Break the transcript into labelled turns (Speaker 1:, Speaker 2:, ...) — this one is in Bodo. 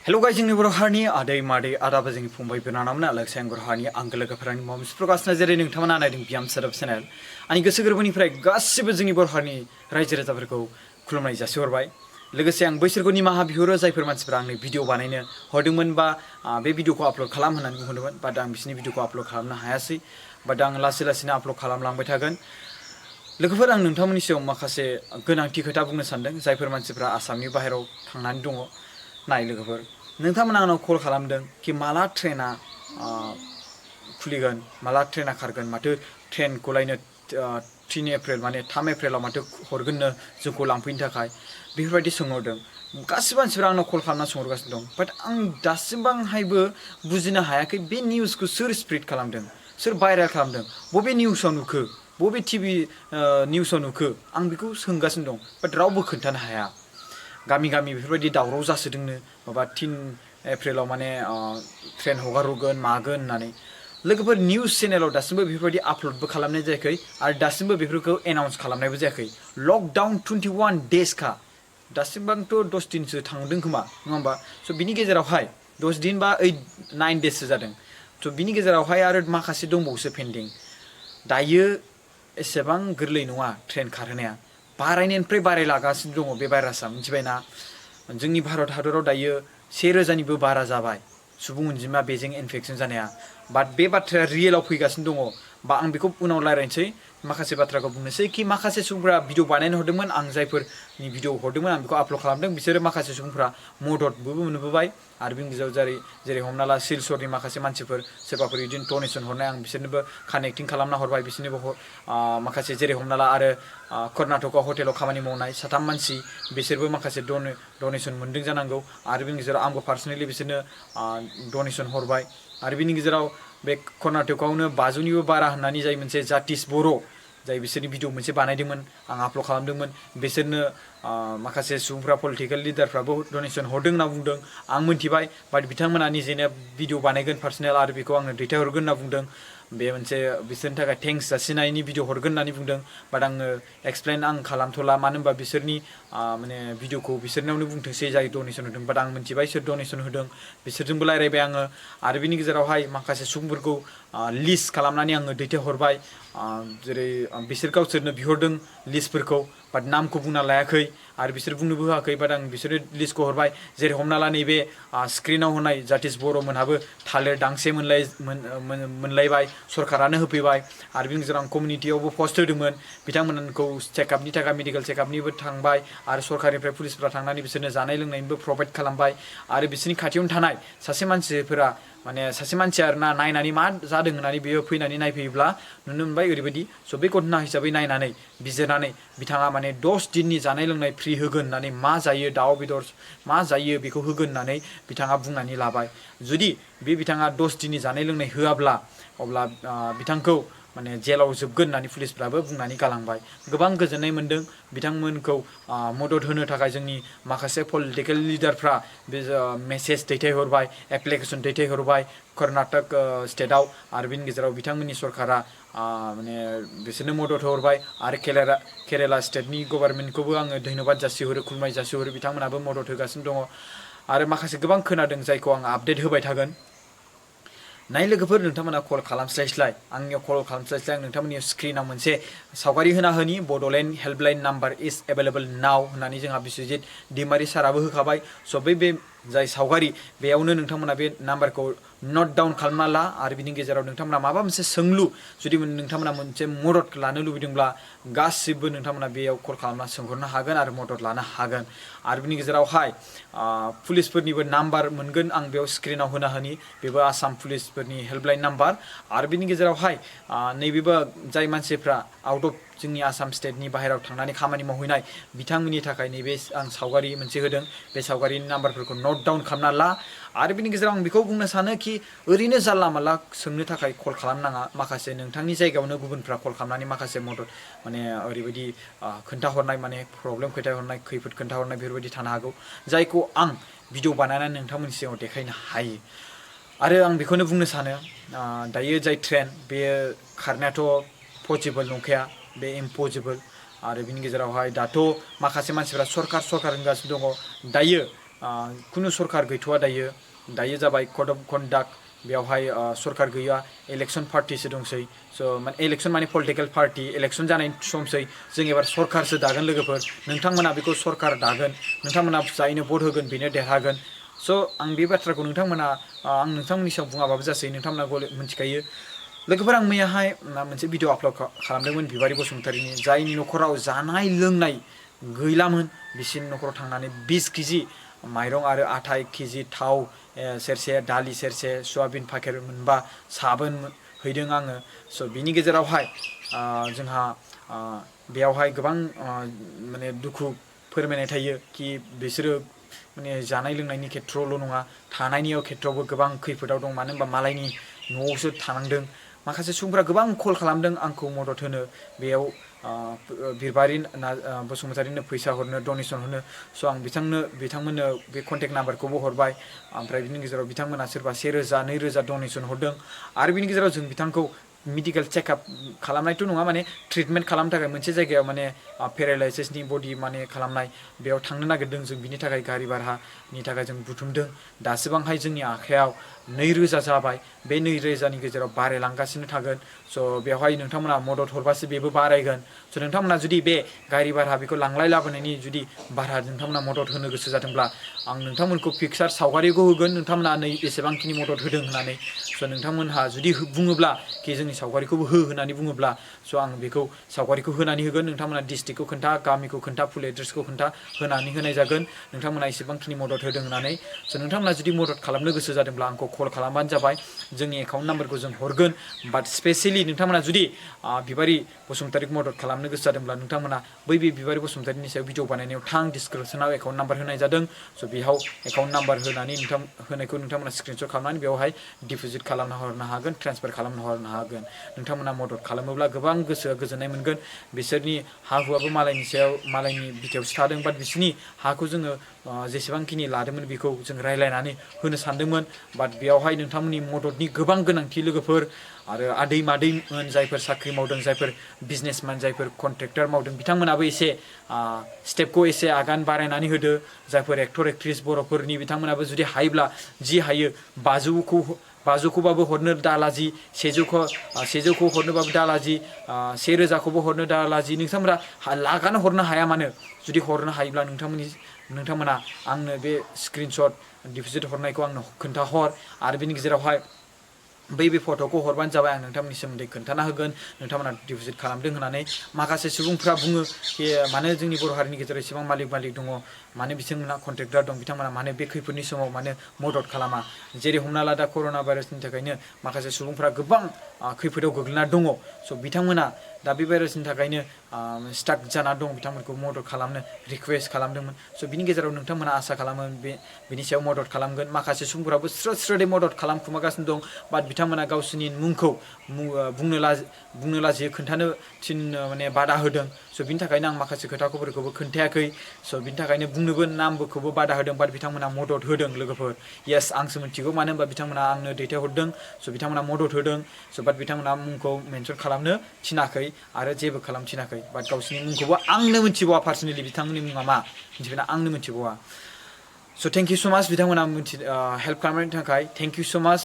Speaker 1: हेलो गाइस जोंनि बर' हारिनि आदै मादै आदाबा जोंनि फंबाय बिनानावमोन आलोगसे बर' हारिनि आंगो लोगोफोरनि माबा प्रकाशना जेरै नोंथांमोना नायदों बियाम सोदोब चेनेल आंनि गोसो गोरबोनिफ्राय गासिबो जोंनि बर' हारिनि रायजो राजाफोरखौ खुलुमनाय जासिहरबाय लोगोसे आं बैसोरखौ निमाहा बिहरो जायफोर मानसिफोरा आंनो भिडिअ बानायनो हरदोंमोन बा बे भिडिअखौ आपल'ड खालाम होननानै बुंदोंमोन बाट आं बिसोरनि भिडिअखौ आपल'ड खालामनो हायासै बाट आं लासै लासैनो आपल'ड खालामलांबाय थागोन लोगोफोर आं नोंथांमोननि सायाव माखासे गोनांथि खोथा बुंनो सानदों जायफोर मानसिफोरा आसामनि बाहेरायाव थांनानै दङ नाय लोगोफोर नोंथांमोना आंनाव कल खालामदों कि माला ट्रेना खुलिगोन माला ट्रेना खारगोन माथो ट्रेनखौलायनो 3 एप्रिल माने 3 एप्रिलाव माथो हरगोननो जोंखौ लांफैनो थाखाय बेफोरबायदि सोंहरदों गासिबो मानसिफोरा आंनाव कल खालामना सोंहरगासिनो दं बाट आं दासिमबो आंहायबो बुजिनो हायाखै बे निउसखौ सोर स्प्रेड खालामदों सोर भाइरेल खालामदों बबे निउसाव नुखो बबे टिभि निउसाव नुखो आं बेखौ सोंगासिनो दं बाट रावबो खोन्थानो हाया गामि गामि बेफोरबायदि दावराव जासोदोंनो माबा 3 एप्रिलाव माने ट्रेन हगारहरगोन मागोन होननानै लोगोफोर निउस चेनेलाव दासिमबो बेफोरबायदि आपल'डबो खालामनाय जायाखै आरो दासिमबो बेफोरखौ एनाउन्स खालामनायबो जायाखै लकडाउन 21 डेजखा दासिमबोथ' 10 दिनसो थांदों खोमा नङा होमबा स' बिनि गेजेरावहाय 10 दिन बा 9 डेजसो जादों स' बिनि गेजेरावहाय आरो माखासे दंबावोसो पेन्डिं दायो एसेबां गोरलै नङा ट्रेन खारहोनाया बारायनायनिफ्राय बारायलागासिनो दङ बे भाइरासआ मिथिबायना जोंनि भारत हादराव दायो 1000निबो बारा जाबाय सुबुं अनजिमा बेजों इनफेक्शन जानाया बाट बे बाथ्राया रियेलाव फैगासिनो दङ बा आं बेखौ उनाव रायज्लायनोसै माखासे बाथ्राखौ बुंनोसै कि माखासे सुबुंफोरा भिडिअ बानायनो हरदोंमोन आं जायफोरनि भिडिअ हरदोंमोन आं बेखौ आपल'ड खालामदों बिसोरो माखासे सुबुंफोरा मददबो मोनबोबाय आरो बिनि गेजेराव जेरै हमना ला सिलचरनि माखासे मानसिफोर सोरबाफोर बिदिनो डनेसन हरनाय आं बिसोरनोबो कानेक्टिं खालामना हरबाय बिसोरनोबो माखासे जेरै हमना ला आरो कर्नाटकआव हटेलाव खामानि मावनाय 3 मानसि बिसोरबो माखासे डनेसन मोन्दों जानांगौ आरो बिनि गेजेराव आंबो पार्सनेलि बिसोरनो डनेसन हरबाय आरो बिनि गेजेराव बे कर्नाटकआवनो 500निबो बारा होननानै जाय मोनसे जातिस बर' जाय बिसोरनि भिडिअ मोनसे बानायदोंमोन आं आपल'ड खालामदोंमोन बिसोरनो माखासे सुबुंफ्रा पलिटिकेल लिडारफ्राबो डनेसन हरदों होनना बुंदों आं मोनथिबाय बाट बिथांमोना निजेनो भिडिअ बानायगोन पार्सनेल आरो बेखौ आंनो दैथायहरगोन होनना बुंदों बे मोनसे बिसोरनि थाखाय थेंक्स जासिनायनि भिडिअ हरगोन होननानै बुंदों बाट आङो एक्सप्लेन आं खालामथ'ला मानो होनबा बिसोरनि माने भिडिअखौ बिसोरनावनो बुंथोंसै जाय डनेसन होदों बाट आं मोनथिबाय सोर डनेसन होदों बिसोरजोंबो रायज्लायबाय आङो आरो बिनि गेजेरावहाय माखासे सुबुंफोरखौ लिस्ट खालामनानै आङो दैथायहरबाय जेरै बिसोर गावसोरनो बिहरदों लिस्टफोरखौ बाट नामखौ बुंना लायाखै आरो बिसोर बुंनोबो होआखै बाट आं बिसोरो लिस्टखौ हरबाय जेरै हमना ला नैबे स्क्रिनाव होनाय जातिस बर'मोनहाबो थालिर दांसे मोनलायबाय सरकारानो होफैबाय आरो बिनि गेजेराव आं कमिउनिटियावबो पस्ट होदोंमोन बिथांमोनखौ चेकआपनि थाखाय मेडिकेल चेकआपनिबो थांबाय आरो सरकारनिफ्राय पुलिसफ्रा थांनानै बिसोरनो जानाय लोंनायनिबो प्रभाइड खालामबाय आरो बिसोरनि खाथियावनो थानाय सासे मानसिफोरा माने सासे मानसिया आरोना नायनानै मा जादों होननानै बियो फैनानै नायफैयोब्ला नुनो मोनबाय ओरैबायदि स' बे घटना हिसाबै नायनानै बिजिरनानै बिथाङा माने 10 दिननि जानाय लोंनाय फ्रि होगोन होननानै मा जायो दाउ बेदर मा जायो बेखौ होगोन होननानै बिथाङा बुंनानै लाबाय जुदि बे बिथाङा 10 दिननि जानाय लोंनाय होआब्ला अब्ला बिथांखौ माने जेलाव जोबगोन होननानै पुलिसफ्राबो बुंनानै गालांबाय गोबां गोजोननाय मोन्दों बिथांमोनखौ मदद होनो थाखाय जोंनि माखासे पलिटिकेल लिडारफ्रा बे मेसेज दैथायहरबाय एप्लिकेसन दैथायहरबाय कर्नाटक स्टेटआव आरो बिनि गेजेराव बिथांमोननि सरकारा माने बिसोरनो मदद हरबाय आरो केरेला स्टेटनि गभर्नमेन्टखौबो आङो धन्यबाद जासिहरो खुलुमनाय जासिहरो बिथांमोनाबो मदद होगासिनो दङ आरो माखासे गोबां खोनादों जायखौ आं आपडेट होबाय थागोन नाय लोगोफोर नोंथांमोना कल खालामस्लायस्लाय आंनियाव कल खालामस्लायस्लाय आं नोंथांमोननि स्क्रिनाव मोनसे सावगारि होना होनि बड'लेण्ड हेल्पलाइन नाम्बार इज एभेलेबल नाउ होननानै जोंहा बिस्वजित दैमारि साराबो होखाबाय स' बे जाय सावगारि बेयावनो नोंथांमोना बे नाम्बारखौ नट डाउन खालामना ला आरो बिनि गेजेराव नोंथांमोना माबा मोनसे सोंलु जुदि नोंथांमोना मोनसे मदद लानो लुबैदोंब्ला गासिबो नोंथांमोना बेयाव कल खालामना सोंहरनो हागोन आरो मदद लानो हागोन आरो बिनि गेजेरावहाय पुलिसफोरनिबो नाम्बार मोनगोन आं बेयाव स्क्रिनाव होना होनि बेबो आसाम पुलिसफोरनि हेल्पलाइन नाम्बार आरो बिनि गेजेरावहाय नैबेबो जाय मानसिफ्रा आउट अफ जोंनि आसाम स्टेटनि बाहेरायाव थांनानै खामानि मावहैनाय बिथांमोननि थाखाय नैबे आं सावगारि मोनसे होदों बे सावगारिनि नाम्बारफोरखौ नट डाउन खालामना ला आरो बिनि गेजेराव आं बेखौ बुंनो सानो कि ओरैनो जानला मानला सोंनो थाखाय कल खालामनाङा माखासे नोंथांनि जायगायावनो गुबुनफ्रा कल खालामनानै माखासे मदद माने ओरैबायदि खोन्थाहरनाय माने प्रब्लेम खोन्थाहरनाय खैफोद खोन्थाहरनाय बेफोरबायदि थानो हागौ जायखौ आं भिडिअ बानायनानै नोंथांमोननि सिगाङाव देखायनो हायो आरो आं बेखौनो बुंनो सानो दायो जाय ट्रेन बेयो खारनायाथ' पसिबल नंखाया बे इम्पसिबल आरो बिनि गेजेरावहाय दाथ' माखासे मानसिफ्रा सरकार होनगासिनो दङ दायो खुनु सरकार गैथ'वा दायो जाबाय कड अफ कन्डाक्ट बेवहाय सरकार गैया इलेक्शन पार्टीसो दंसै स' माने इलेक्शन माने पलिटिकेल पार्टी इलेक्शन जानायनि समसै जों एबार सरकारसो दागोन लोगोफोर नोंथांमोना बेखौ सरकार दागोन नोंथांमोना जायनो भट होगोन बेनो देरहागोन स' आं बे बाथ्राखौ नोंथांमोना आं नोंथांमोननि सिगाङाव बुङाबाबो जासै नोंथांमोना मिथिखायो लोगोफोर आं मैयाहाय मोनसे भिडिअ आपल'ड खालामदोंमोन बिबारि बसुमतारीनि जायनि न'खराव जानाय लोंनाय गैलामोन बिसिनि न'खराव थांनानै 20 केजि माइरं आरो आटा 1 केजि थाव सेरसे दालि सेरसे सयाबिन पाकेट मोनबा साबोन हैदों आङो स' बिनि गेजेरावहाय जोंहा बेयावहाय गोबां माने दुखु फोरमायनाय थायो कि बिसोरो माने जानाय लोंनायनि खेथ्र'ल' नङा थानायनि खेथ्र'आवबो गोबां खैफोदाव दं मानो होनबा मालायनि न'आवसो थानांदों माखासे सुबुंफोरा गोबां कल खालामदों आंखौ मदद होनो बेयाव बिबारि बसुमतारीनो फैसा हरनो डनेसन होनो स' आं बिथांमोननो बे कन्टेक्ट नाम्बारखौबो हरबाय ओमफ्राय बिनि गेजेराव बिथांमोना सोरबा 1000 2000 डनेसन हरदों आरो बिनि गेजेराव जों बिथांखौ मेडिकेल चेकआप खालामनायथ' नङा माने ट्रिटमेन्ट खालामनो थाखाय मोनसे जायगायाव माने पेरालाइसिसनि बडि माने खालामनाय बेयाव थांनो नागिरदों जों बिनि थाखाय गारि भारानि थाखाय जों बुथुमदों दासिबांहाय जोंनि आखायाव 2000 जाबाय बे 2000नि गेजेराव बारायलांगासिनो थागोन स' बेवहाय नोंथांमोना मदद हरबासो बेबो बारायगोन स' नोंथांमोना जुदि बे गारि भारा बेखौ लांलाय लाबोनायनि जुदि भारा नोंथांमोना मदद होनो गोसो जादोंब्ला आं नोंथांमोनखौ पिक्सार सावगारिखौ होगोन नोंथांमोना नै एसेबांखिनि मदद होदों होननानै स' नोंथांमोनहा जुदि बुङोब्ला कि जोंनि सावगारिखौबो हो होननानै बुङोब्ला स' आं बेखौ सावगारिखौ होनानै होगोन नोंथांमोना डिस्ट्रिक्टखौ खोन्था गामिखौ खोन्था फुल एड्रेसखौ खोन्था होनानै होनाय जागोन नोंथांमोना एसेबांखिनि मदद होदों होननानै स' नोंथांमोना जुदि मदद खालामनो गोसो जादोंब्ला आंखौ कल खालामबानो जाबाय जोंनि एकाउन्ट नाम्बारखौ जों हरगोन बाट स्पेसियेलि नोंथांमोना जुदि बिबारि बसुमतारीखौ मदद खालामनो गोसो जादोंब्ला नोंथांमोना बै बिबारि बसुमतारीनि सायाव भिडिअ बानायनायाव थां डिसक्रिपसनाव एकाउन्ट नाम्बार होनाय जादों स' बेयाव एकाउन्ट नाम्बार होनानै होनायखौ नोंथांमोना स्क्रिनशट खालामनानै बेवहाय डिप'जिट खालामना हरनो हागोन ट्रेन्सफार खालामना हरनो हागोन नोंथांमोना मदद खालामोब्ला गोबां गोसोआ गोजोननाय मोनगोन बिसोरनि हा हुआबो मालायनि बिथायावसो थादों बाट बिसोरनि हाखौ जोङो जेसेबांखिनि लादोंमोन बेखौ जों रायलायनानै होनो सानदोंमोन बाट बेयावहाय नोंथांमोननि मददनि गोबां गोनांथि लोगोफोर आरो आदै मादैमोन जायफोर साख्रि मावदों जायफोर बिजनेसमेन जायफोर कन्ट्रेक्टर मावदों बिथांमोनाबो एसे स्टेपखौ एसे आगान बारायनानै होदो जायफोर एक्टर एक्ट्रिस बर'फोरनि बिथांमोनाबो जुदि हायोब्ला जि हायो 500खौबाबो हरनो दालाजि 100खौ हरनोबाबो दालाजि 1000खौबो हरनो दालाजि नोंथांमोना लागानो हरनो हाया मानो जुदि हरनो हायोब्ला नोंथांमोना आंनो बे स्क्रिनशट डिप'जिट हरनायखौ आंनो खोन्थाहर आरो बिनि गेजेरावहाय बै फट'खौ हरबानो जाबाय आं नोंथांमोननि सोमोन्दै खोन्थाना होगोन नोंथांमोना डिप'जिट खालामदों होननानै माखासे सुबुंफ्रा बुङो कि मानो जोंनि बर' हारिनि गेजेराव एसेबां मालिक दङ मानो बिथांमोना कन्ट्रेक्टर दं बिथांमोना मानो बे खैफोदनि समाव मानो मदद खालामा जेरै हमना ला दा कर'ना भाइरासनि थाखायनो माखासे सुबुंफ्रा गोबां खैफोदाव गोग्लैना दङ स' बिथांमोना दा बे भाइरासनि थाखायनो स्टाक जाना दं बिथांमोनखौ मदद खालामनो रिकुवेस्ट खालामदोंमोन स' बिनि गेजेराव नोंथांमोना आसा खालामो बिनि सायाव मदद खालामगोन माखासे सुबुंफोराबो स्रोदै मदद खालामखुमागासिनो दं बाट बिथांमोना गावसोरनि मुंखौ बुंनो लाजियो खोन्थानो माने बादा होदों स' बिनि थाखायनो आं माखासे खोथाफोरखौबो खोन्थायाखै स' बिनि थाखायनो बुंनोबो नामखौबो बादा होदों बाट बिथांमोना मदद होदों लोगोफोर येस आंसो मिथिगौ मानो होनबा बिथांमोना आंनो दैथायहरदों स' बिथांमोना मदद होदों स' बाट बिथांमोना मुंखौ मेनसन खालामनो थिनाखै आरो जेबो खालामथिनाखै बाट गावसोरनि मुंखौबो आंनो मिथिबावा पार्सनेलि बिथांमोननि मुङा मा मिथिबायना आंनो मिथिबावा स' थेंक इउ स' माच बिथांमोना हेल्प खालामनायनि थाखाय थेंक इउ स' माच